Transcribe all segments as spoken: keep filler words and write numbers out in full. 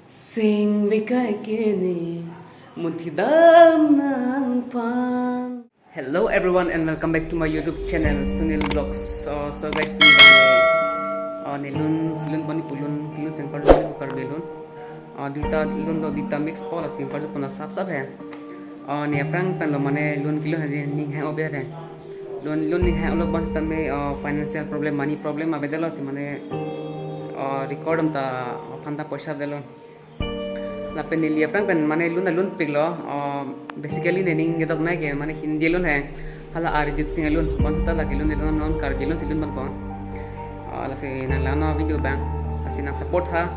Sing vekai kene munthi dam nangphan. Hello everyone and welcome back to my YouTube channel, Sunil Vlogs. So, so guys, pini, uh, ne lun, si lun bani pu lun, lun seng parjo bani pu Karbi lun. Uh, duita lun do, duita mix po, lasi parjo pon sap sap he. Uh, ne aphrang pen lo mane lun kelun he, ning hang obe he. Lun, lun ning hang lo bonsitame, uh, financial problem, money problem avedetlo si mane, uh, record dam ta aphan ta poisa avelo. Lapen neli aphrang pen mane lun ta lunpiklo, uh, basically ne ning kedok nai ke mane Hindi lun he, hala Arijit Singh alun, bonsita lake lun, lun non Karbi lun si lun ponpo. Uh, lasi nang langnon video abang, lasi nang support tha.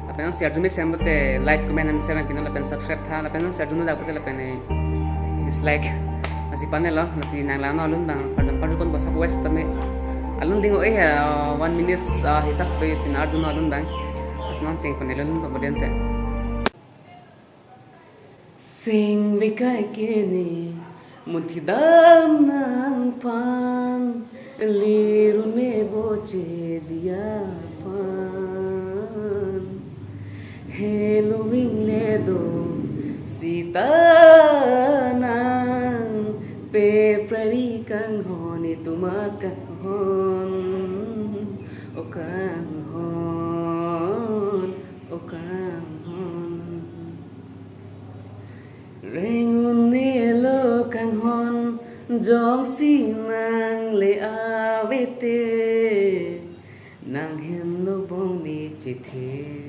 Lapen nang share jumi sem bote like, comment and share nangpinon, lapen subscribe tha, lapen nang share jumi dak bote lapen, eh, dislike. Lasi panelo, lasi nang langnon alun abang, pardon pardon pon bosa west tame. Alun ding o eh, uh, one minutes, uh, hisap sebagai sinar dun alun abang. Lasi nang cheng panelo alun abang bodente. Sing vekai kene munthi dam nangphan, lirun me boche ji aphan. Helo ving le do sita nang pe prari kanghon, itum akanghon, o kanghon, o kanghon. Reng un-elo kanghon, jongsi nang le ave te, nang henlo bong ne chethe.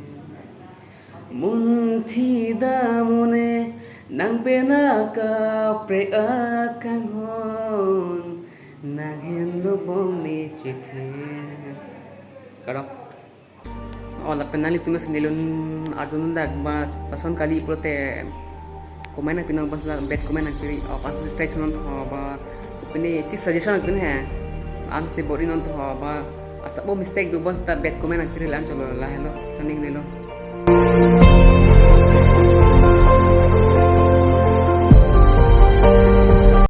Munthi dam un-e, nang pen akaprek akanghon, nang henlo bong ne chethe. Karo. Oh, lapen nanglitum si ne lun arjun dak ba lason kali pulote comment nangpinon, bonsita bad comment nangpiri, oh, ansose try non tho ba, kopine si suggestion nangpin he, ansose bor-i non tho ba, asap bo mistake do bonsita bad comment nangpiri, la-anchot lo, lahelo, saning nelo.